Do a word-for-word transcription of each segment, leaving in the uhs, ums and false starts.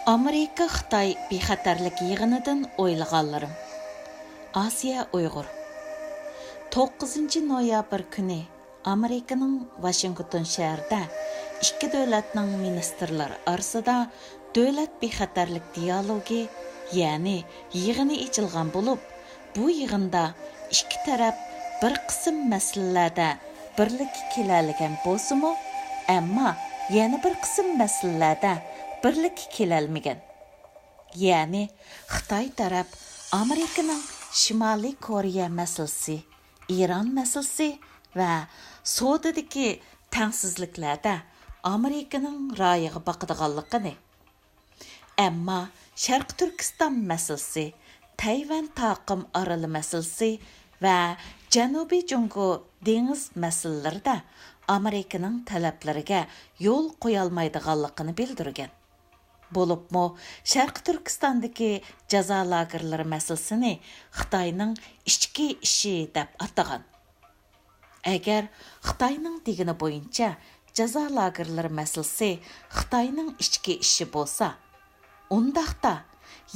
ئامېرىكا-خىتاي بىخەتەرلىك يىغىنىدىن ئويلىغانلىرىم. ئاسىيە ئۇيغۇر. توققۇزىنچى نويابىر كۈنى ئامېرىكىنىڭ ۋاشىنگتون شەھىرىدە ئىككى دۆلەتنىڭ مىنىستىرلىرى ئارىسىدا دۆلەت بىخەتەرلىك دىيالوگى، يەنى يىغىنى ئېچىلغان بولۇپ، بۇ يىغىندا ئىككى تەرەپ بىر قىسىم مەسىلىلەردە بىرلىككە كېلەلىگەن بولسىمۇ، ئەمما يەنە بىر قىسىم مەسىلىلەردە بىرلىككە كېلەلمىگەن. يەنى خىتاي تەرەپ ئامېرىكىنىڭ شىمالىي كورېيە مەسىلىسى، ئىران مەسىلىسى ۋە سودىدىكى تەڭسىزلىكلەردە ئامېرىكىنىڭ رايىغا باقىدىغانلىقىنى، ئەمما شەرقىي تۈركىستان مەسىلىسى، تەيۋەن تاقىم ئارىلى مەسىلىسى ۋە جەنۇبىي جۇڭگو دېڭىز مەسىلىلىرىدە ئامېرىكىنىڭ تەلەپلىرىگە يول قويالمايدىغانلىقىنى بىلدۈرگەن. بولۇپمۇ شەرقىي تۈركىستاندىكى جازا لاگېرلىرى مەسىلىسىنى خىتاينىڭ ئىچكى ئىشى دەپ ئاتىغان. ئەگەر خىتاينىڭ دېگىنى بويىچە جازا لاگېرلىرى مەسىلىسى خىتاينىڭ ئىچكى ئىشى بولسا، ئۇنداقتا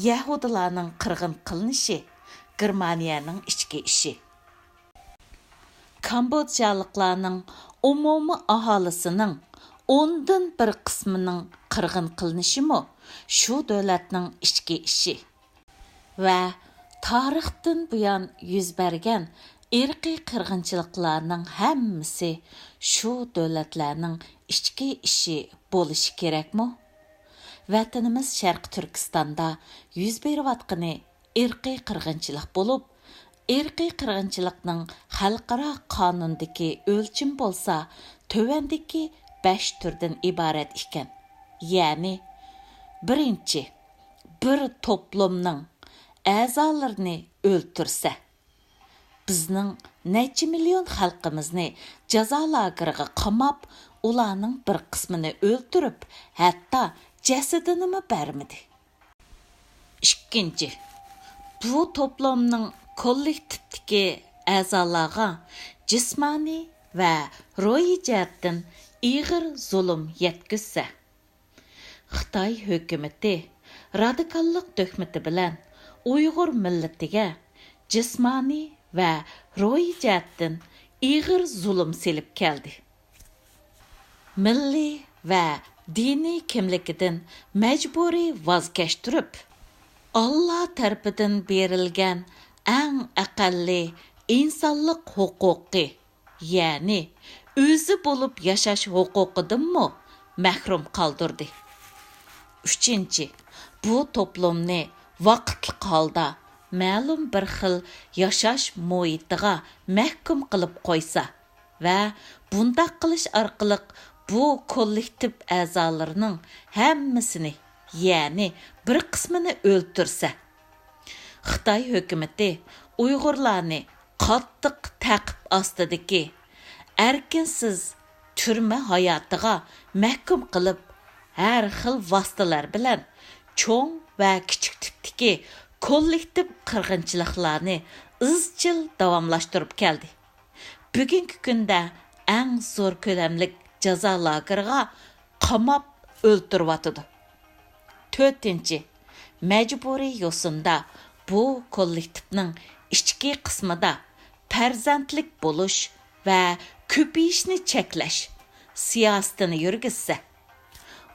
يەھۇدىيلارنىڭ قىرغىن قىلىنىشى گېرمانىيەنىڭ ئىچكى ئىشى. كامبودژالىقلارنىڭ ئومۇمىي ئاھالىسىنىڭ ئوندىن بىر قىسمىنىڭ قىرغىن قىلىنىشىمۇ شۇ دۆلەتنىڭ ئىچكى ئىشى. ۋە تارىختىن بۇيان يۈز بەرگەن ئىرقىي قىرغىنچىلىقلارنىڭ ھەممىسى شۇ دۆلەتلەرنىڭ ئىچكى ئىشى بولۇشى كېرەكمۇ؟ ۋەتىنىمىز شەرقىي تۈركىستاندا يۈز بېرىۋاتقىنى ئىرقىي قىرغىنچىلىق بولۇپ، ئىرقىي قىرغىنچىلىقنىڭ خەلقئارا قانۇندىكى ئۆلچىمى بولسا تۆۋەندىكى بەش تۈردىن ئىبارەت ئىكەن. يەنى، بىرىنچى، بىر توپلۇمنىڭ ئەزالىرىنى ئۆلتۈرسە، بىزنىڭ نەچچە مىليون خەلقىمىزنى جازا لاگېرىغا قاماپ، ئۇلارنىڭ بىر قىسمىنى ئۆلتۈرۈپ، ھەتتا جەسىتىنىمۇ بەرمىدى. ئىككىنچى، بۇ توپلامنىڭ كوللېكتىپتىكى ئەزالارغا جىسمانىي ۋە روھىي جەھەتتىن ئېغىر زۇلۇم يەتكۈزسە، خىتاي ھۆكۈمىتى رادىكاللىق تۆھمىتى بىلەن ئۇيغۇر مىللىتىگە جىسمانىي ۋە روھىي جەھەتتىن ئېغىر زۇلۇم سېلىپ كەلدى. مىللىي ۋە دىنىي كىملىكىدىن مەجبۇرىي ۋاز كەچتۈرۈپ، ئاللا تەرىپىدىن بېرىلگەن ئەڭ ئەقەللىي ئىنسانلىق ھوقۇقى، يەنى ئۆزى بولۇپ ياشاش ھوقۇقىدىنمۇ مەھرۇم قالدۇردى. ئۈچىنچى، بۇ توپلۇمنى ۋاقىتلىق ھالدا مەلۇم بىر خىل ياشاش مۇھىتىغا مەھكۇم قىلىپ قويسا، ۋە بۇنداق قىلىش ئارقىلىق بۇ كوللېكتىپ ئەزالىرىنىڭ ھەممىسىنى، يەنى بىر قىسمىنى ئۆلتۈرسە، خىتاي ھۆكۈمىتى ئۇيغۇرلارنى قاتتىق تەقىب ئاستىدىكى ئەركىنسىز تۈرمە ھاياتىغا مەھكۇم قىلىپ، ھەر خىل ۋاسىتىلەر بىلەن چوڭ ۋە كىچىك تىپتىكى كوللېكتىپ قىرغىنچىلىقلارنى ئىزچىل داۋاملاشتۇرۇپ كەلدى. بۈگۈنكى كۈندە ئەڭ زور كۆلەملىك جازا لاگېرىغا قاماپ ئۆلتۈرۈۋاتىدۇ. تۆتىنچى، مەجبۇرىي يوسۇندا بۇ كوللېكتىپنىڭ ئىچكى قىسمىدا پەرزەنتلىك بولۇش ۋە كۆپىيىشنى چەكلەش سىياسىتىنى يۈرگۈزسە،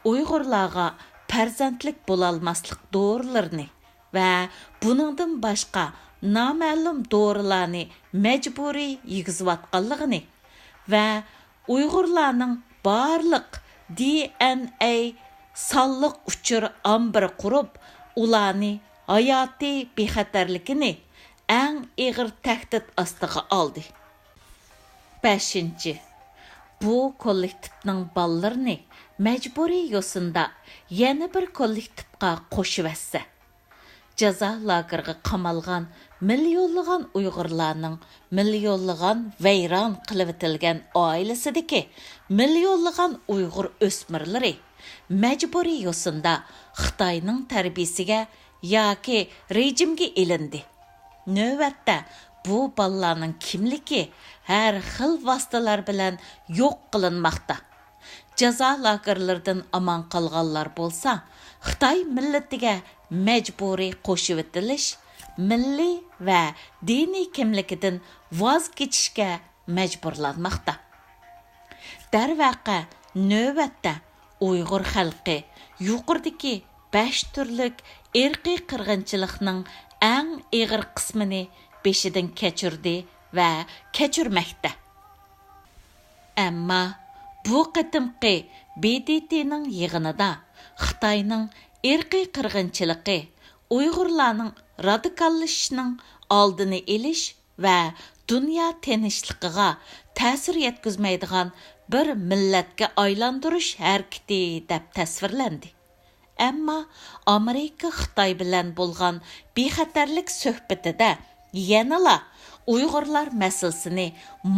ئۇيغۇرلارغا پەرزەنتلىك بولالماسلىق دورىلىرىنى ۋە بۇنىڭدىن باشقا نامەلۇم دورىلارنى مەجبۇرىي يېگۈزۈۋاتقانلىقىنى ۋە ئۇيغۇرلارنىڭ بارلىق دى ئېن ئەي سانلىق ئۇچۇر ئامبىرى قۇرۇپ، ئۇلارنى ھاياتىي بىخەتەرلىكىنى ئەڭ ئېغىر تەھدىت ئاستىغا ئالدى. بەشىنچى، بۇ كوللېكتىپنىڭ بالىلىرىنى مەجبۇرىي يوسۇندا يەنە بىر كوللېكتىپقا قوشۇۋەتسە، جازا لاگېرىغا قامالغان مىليونلىغان ئۇيغۇرلارنىڭ مىليونلىغان ۋەيران قىلىۋېتىلگەن ئائىلىسىدىكى مىليونلىغان ئۇيغۇر ئۆسمۈرلىرى مەجبۇرىي يوسۇندا خىتاينىڭ تەربىيىسىگە ياكى رېجىمگە ئېلىندى. نۆۋەتتە بۇ بالىلارنىڭ كىملىكى ھەر خىل ۋاسىتىلەر بىلەن يوق قىلىنماقتا. جازا لاگېرلىرىدىن ئامان قالغانلار بولسا، خىتاي مىللىتىگە مەجبۇرىي قوشۇۋېتىلىش، مىللىي ۋە دىنىي كىملىكىدىن ۋاز كېچىشكە مەجبۇرلانماقتا. دەرۋەقە، نۆۋەتتە ئۇيغۇر خەلقى يۇقىرىدىكى بەش تۈرلۈك ئىرقىي قىرغىنچىلىقنىڭ ئەڭ ئېغىر قىسمىنى بېشىدىن كەچۈردى ۋە كەچۈرمەكتە. ئەمما بۇ قېتىمقى ب د ت نىڭ يىغىنىدا خىتاينىڭ ئىرقىي قىرغىنچىلىقى، ئۇيغۇرلارنىڭ رادىكاللىشىشىنىڭ ئالدىنى ئېلىش ۋە دۇنيا تىنچلىقىغا تەسىر يەتكۈزمەيدىغان بىر مىللەتكە ئايلاندۇرۇش ھەرىكىتى دەپ تەسۋىرلەندى. ئەمما ئامېرىكا خىتاي بىلەن بولغان بىخەتەرلىك سۆھبىتىدە يەنىلا ئۇيغۇرلار مەسىلىسىنى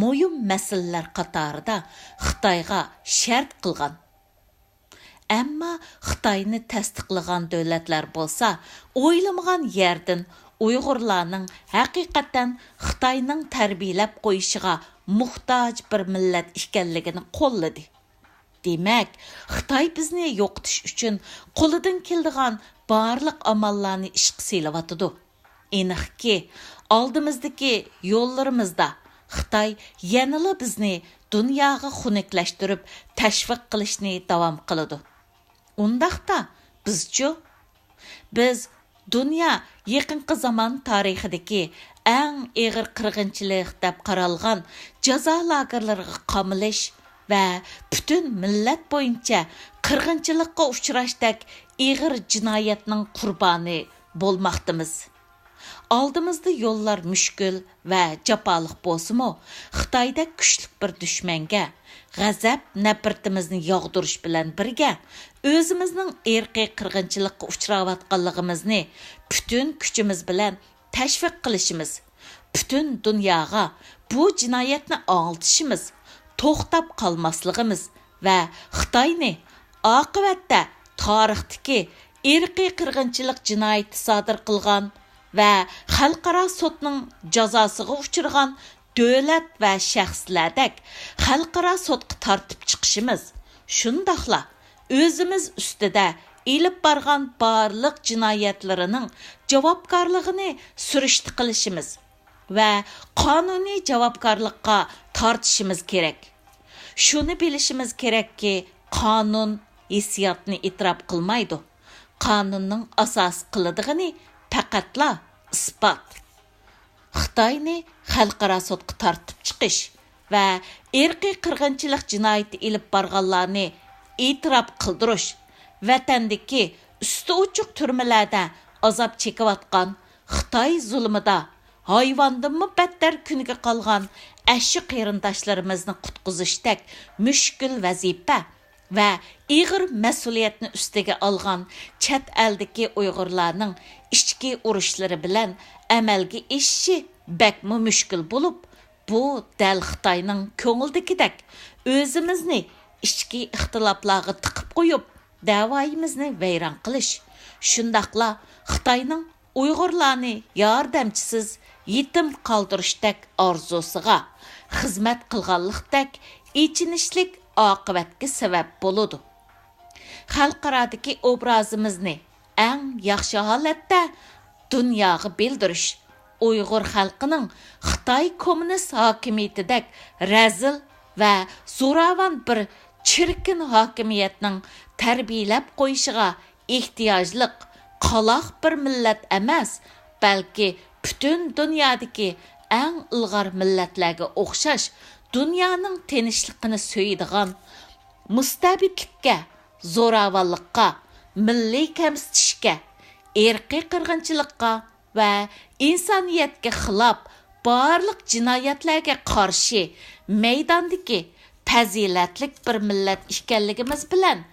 مۇھىم مەسىلىلەر قاتارىدا خىتايغا شەرت قىلغان. ئەمما خىتاينى تەستىقلىغان دۆلەتلەر بولسا ئويلىمىغان يەردىن ئۇيغۇرلارنىڭ ھەقىقەتەن خىتاينىڭ تەربىيەلەپ قويۇشىغا موھتاج بىر مىللەت ئىكەنلىكىنى قوللىدى. دېمەك، خىتاي بىزنى يوقىتىش ئۈچۈن قولىدىن كېلىدىغان بارلىق ئاماللارنى ئىشقا سېلىۋاتىدۇ. ئېنىقكى، ئالدىمىزدىكى يوللىرىمىزدا خىتاي يەنىلا بىزنى دۇنياغا خۇنۈكلەشتۈرۈپ تەشۋىق قىلىشنى داۋام قىلىدۇ. ئۇنداقتا بىزچۇ؟ بىز دۇنيا يېقىنقى زامان تارىخىدىكى ئەڭ ئېغىر قىرغىنچىلىق دەپ قارالغان جازا لاگېرلىرىغا قامىلىش ۋە پۈتۈن مىللەت بويىچە قىرغىنچىلىققا ئۇچراشتەك ئېغىر جىنايەتنىڭ قۇربانى بولماقتىمىز. ئالدىمىزدا يوللار مۈشكۈل ۋە جاپالىق بولسىمۇ، خىتايدەك كۈچلۈك بىر دۈشمەنگە غەزەپ، نەپرىتىمىزنى ياغدۇرۇش بىلەن بىرگە، ئۆزىمىزنىڭ ئىرقىي قىرغىنچىلىققا ئۇچراۋاتقانلىقىمىزنى پۈتۈن كۈچىمىز بىلەن تەشۋىق قىلىشىمىز، پۈتۈن دۇنياغا بۇ جىنايەتنى ئاڭلىتىشىمىز، توختاپ قالماسلىقىمىز ۋە خىتاينى ئاقىۋەتتە تارىختىكى ئىرقىي قىرغىنچىلىق جىنايىتى سادىر قىلغان ۋە خەلقئارا سوتنىڭ جازاسىغا ئۇچرىغان دۆلەت ۋە شەخسلەردەك خەلقئارا سوتقا تارتىپ چىقىشىمىز، شۇنداقلا ئۆزىمىز ئۈستىدە ئېلىپ بارغان بارلىق جىنايەتلىرىنىڭ جاۋابكارلىقىنى سۈرۈشتە قىلىشىمىز ۋە قانۇنىي جاۋابكارلىققا تارتىشىمىز كېرەك. شۇنى بىلىشىمىز كېرەككى، قانۇن ھېسسىياتنى ئېتىراپ قىلمايدۇ. قانۇننىڭ ئاساسىي قىلىدىغىنى پەقەتلا ئىسپات. خىتاينى خەلقئارا سوتقا تارتىپ چىقىش ۋە ئىرقىي قىرغىنچىلىق جىنايىتى ئېلىپ بارغانلارنى ئېتىراپ قىلدۇرۇش، ۋەتەندىكى ئۈستى ئوچۇق تۈرمىلەردە ئازاب چېكىۋاتقان، خىتاي زۇلۇمىدا ھايۋاندىنمۇ بەتتەر كۈنگە قالغان ئەشۇ قېرىنداشلىرىمىزنى قۇتقۇزۇشتەك مۈشكۈل ۋەزىپە ۋە ئېغىر مەسئۇلىيەتنى ئۈستىگە ئالغان چەت ئەلدىكى ئۇيغۇرلارنىڭ ئىچكى ئۇرۇشلىرى بىلەن ئەمەلگە ئېشىشى بەكمۇ مۈشكۈل بولۇپ، بۇ دەل خىتاينىڭ كۆڭلىدىكىدەك ئۆزىمىزنى ئىچكى ئىختىلاپلارغا تىقىپ قويۇپ، دەۋايىمىزنى ۋەيران قىلىش، شۇنداقلا خىتاينىڭ ئۇيغۇرلارنى ياردەمچىسىز، يېتىم قالدۇرۇشتەك ئارزۇسىغا خىزمەت قىلغانلىقتەك ئېچىنىشلىك ئاقىۋەتكە سەۋەب بولىدۇ. خەلقئارادىكى ئوبرازىمىزنى ئەڭ ياخشى ھالەتتە دۇنياغا بىلدۈرۈش، ئۇيغۇر خەلقىنىڭ خىتاي كوممۇنىست ھاكىمىيىتىدەك رەزىل ۋە زوراۋان بىر چىركىن ھاكىمىيەتنىڭ تەربىيەلەپ قويۇشىغا ئېھتىياجلىق قالاق بىر مىللەت ئەمەس، بەلكى پۈتۈن دۇنيادىكى ئەڭ ئىلغار مىللەتلەرگە ئوخشاش دۇنيانىڭ تىنچلىقىنى سۆيىدىغان، مۇستەبىتلىككە، زوراۋانلىققا، مىللىي كەمسىتىشكە، ئىرقىي قىرغىنچىلىققا ۋە ئىنسانىيەتكە خىلاپ بارلىق جىنايەتلەرگە قارشى مەيداندىكى پەزىلەتلىك بىر مىللەت ئىكەنلىكىمىز بىلەن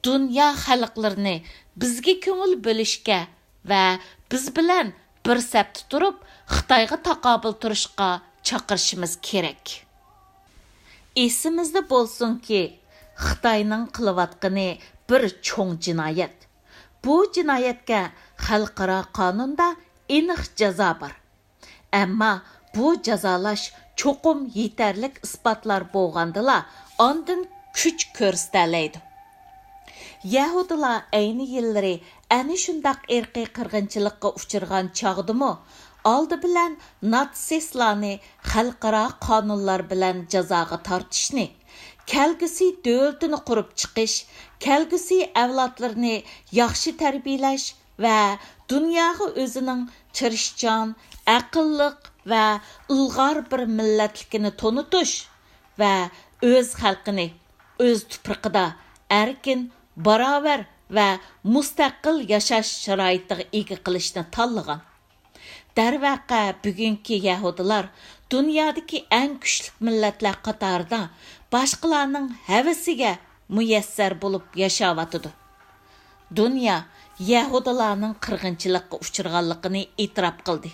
دۇنيا خەلقلىرىنى بىزگە كۆڭۈل بۆلۈشكە ۋە بىز بىلەن بىر سەپتە تۇرۇپ، خىتايغا تاقابىل تۇرۇشقا چاقىرىشىمىز كېرەك. ئېسىمىزدە بولسۇنكى، خىتاينىڭ قىلىۋاتقىنى بىر چوڭ جىنايەت. بۇ جىنايەتكە خەلقئارا قانۇندا ئېنىق جازا بار. ئەمما بۇ جازالاش چوقۇم يېتەرلىك ئىسپاتلار بولغاندىلا، ئاندىن كۈچ كۆرسىتەلەيدۇ. يەھۇدىيلار ئەينى يىللىرى ئەنە شۇنداق ئىرقىي قىرغىنچىلىققا ئۇچرىغان چاغدىمۇ، ئالدى بىلەن ناتسىستلارنى خەلقئارا قانۇنلار بىلەن جازاغا تارتىشنى، كەلگۈسى دۆلىتىنى قۇرۇپ چىقىش، كەلگۈسى ئەۋلادلىرىنى ياخشى تەربىيەلەش ۋە دۇنياغا ئۆزىنىڭ تىرىشچان، ئەقىللىق ۋە ئىلغار بىر مىللەتلىكىنى تونۇتۇش ۋە ئۆز خەلقىنى ئۆز تۇپرىقىدا ئەركىن، باراۋەر ۋە مۇستەقىل ياشاش شارائىتىغا ئىگە قىلىشنى تاللىغان. دەرۋەقە، بۈگۈنكى يەھۇدىيلار دۇنيادىكى ئەڭ كۈچلۈك مىللەتلەر قاتارىدا باشقىلارنىڭ ھەۋىسىگە مۇيەسسەر بولۇپ ياشاۋاتىدۇ. دۇنيا يەھۇدىيلارنىڭ قىرغىنچىلىققا ئۇچرىغانلىقىنى ئېتىراپ قىلدى.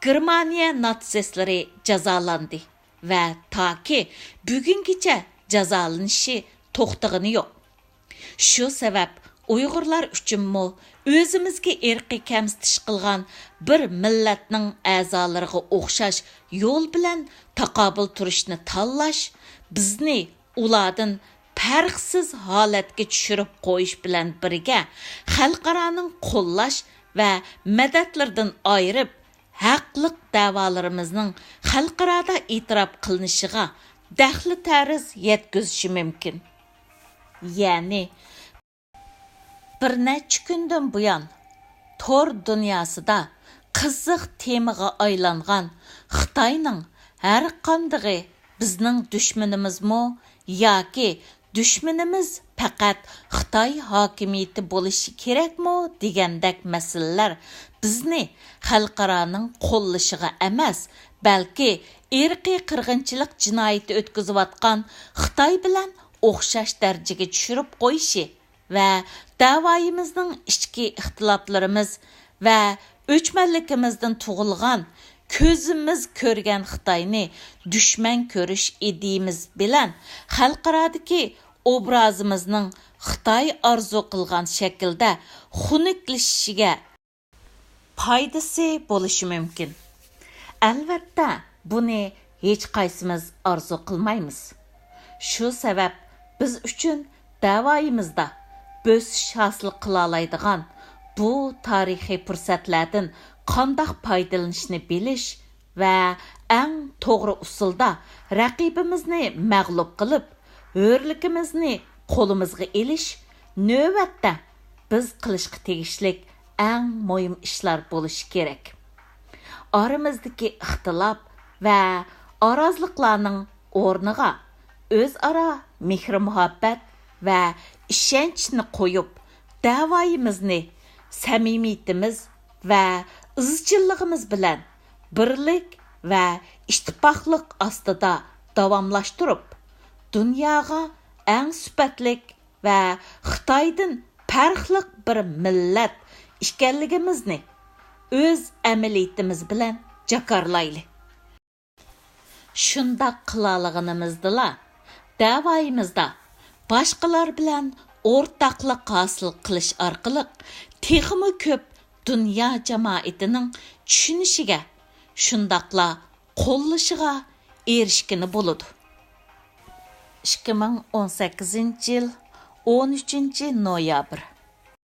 گېرمانىيە ناتسىستلىرى جازالاندى ۋە تاكى بۈگۈنگىچە جازالىنىشى توختىغىنى يوق. شۇ سەۋەب ئۇيغۇرلار ئۈچۈنمۇ ئۆزىمىزگە ئىرقىي كەمسىتىش قىلغان بىر مىللەتنىڭ ئەزالىرىغا ئوخشاش يول بىلەن تاقابىل تۇرۇشنى تاللاش بىزنى ئۇلاردىن پەرقسىز ھالەتكە چۈشۈرۈپ قويۇش بىلەن بىرگە، خەلقئارانىڭ قوللاش ۋە مەدەتلىرىدىن ئايرىپ، ھەقلىق دەۋالىرىمىزنىڭ خەلقئارادا ئېتىراپ قىلىنىشىغا دەخلى تەرۇز يەتكۈزۈشى مۇمكىن. يەنى، بىر نەچچە كۈندىن بۇيان تور دۇنياسىدا قىزىق تېمىغا ئايلانغان خىتاينىڭ ھەرقاندىقى بىزنىڭ دۈشمىنىمىزمۇ ياكى دۈشمىنىمىز پەقەت خىتاي ھاكىمىيىتى بولۇشى كېرەكمۇ دېگەندەك مەسىلىلەر بىزنى خەلقئارانىڭ قوللىشىغا ئەمەس، بەلكى ئىرقىي قىرغىنچىلىق جىنايىتى ئۆتكۈزۈۋاتقان خىتاي بىلەن ئوخشاش دەرىجىگە چۈشۈرۈپ قويۇشى ۋە دەۋايىمىزنىڭ ئىچكى ئىختىلاپلىرىمىز ۋە ئۆچمەنلىكىمىزدىن تۇغۇلغان كۆزىمىز كۆرگەن خىتاينى دۈشمەن كۆرۈش ئىدىيىمىز بىلەن خەلقئارادىكى ئوبرازىمىزنىڭ خىتاي ئارزۇ قىلغان شەكىلدە خۇنۈكلىشىشىگە پايدىسى بولۇشى مۇمكىن. ئەلۋەتتە، بۇنى ھېچقايسىمىز ئارزۇ قىلمايمىز. شۇ سەۋەب بىز ئۈچۈن دەۋايىمىزدا بۆسۈش ھاسىل قىلالايدىغان بۇ تارىخىي پۇرسەتلەردىن قانداق پايدىلىنىشنى بىلىش ۋە ئەڭ توغرا ئۇسۇلدا رەقىبىمىزنى مەغلۇپ قىلىپ، ھۆرلۈكىمىزنى قولىمىزغا ئېلىش نۆۋەتتە بىز قىلىشقا تېگىشلىك ئەڭ مۇھىم ئىشلار بولۇشى كېرەك. ئارىمىزدىكى ئىختىلاپ ۋە ئارازلىقلارنىڭ ئورنىغا ئۆزئارا مېھىر-مۇھەببەت ۋە ئىشەنچنى قويۇپ، دەۋايىمىزنى سەمىمىيىتىمىز ۋە ئىزچىللىقىمىز بىلەن بىرلىك ۋە ئىتتىپاقلىق ئاستىدا داۋاملاشتۇرۇپ، دۇنياغا ئەڭ سۈپەتلىك ۋە خىتايدىن پەرقلىق بىر مىللەت ئىكەنلىكىمىزنى ئۆز ئەمەلىيىتىمىز بىلەن جاكارلايلى. شۇنداق قىلالىغىنىمىزدىلا، دەۋايىمىزدا باشقىلار بىلەن ئورتاقلىق ھاسىل قىلىش ئارقىلىق تېخىمۇ كۆپ دۇنيا جامائىتىنىڭ چۈشىنىشىگە، شۇنداقلا قوللىشىغا ئېرىشكىلى بولىدۇ. ئىككى مىڭ ئون سەككىزىنچى يىل ئون ئۈچىنچى نويابىر.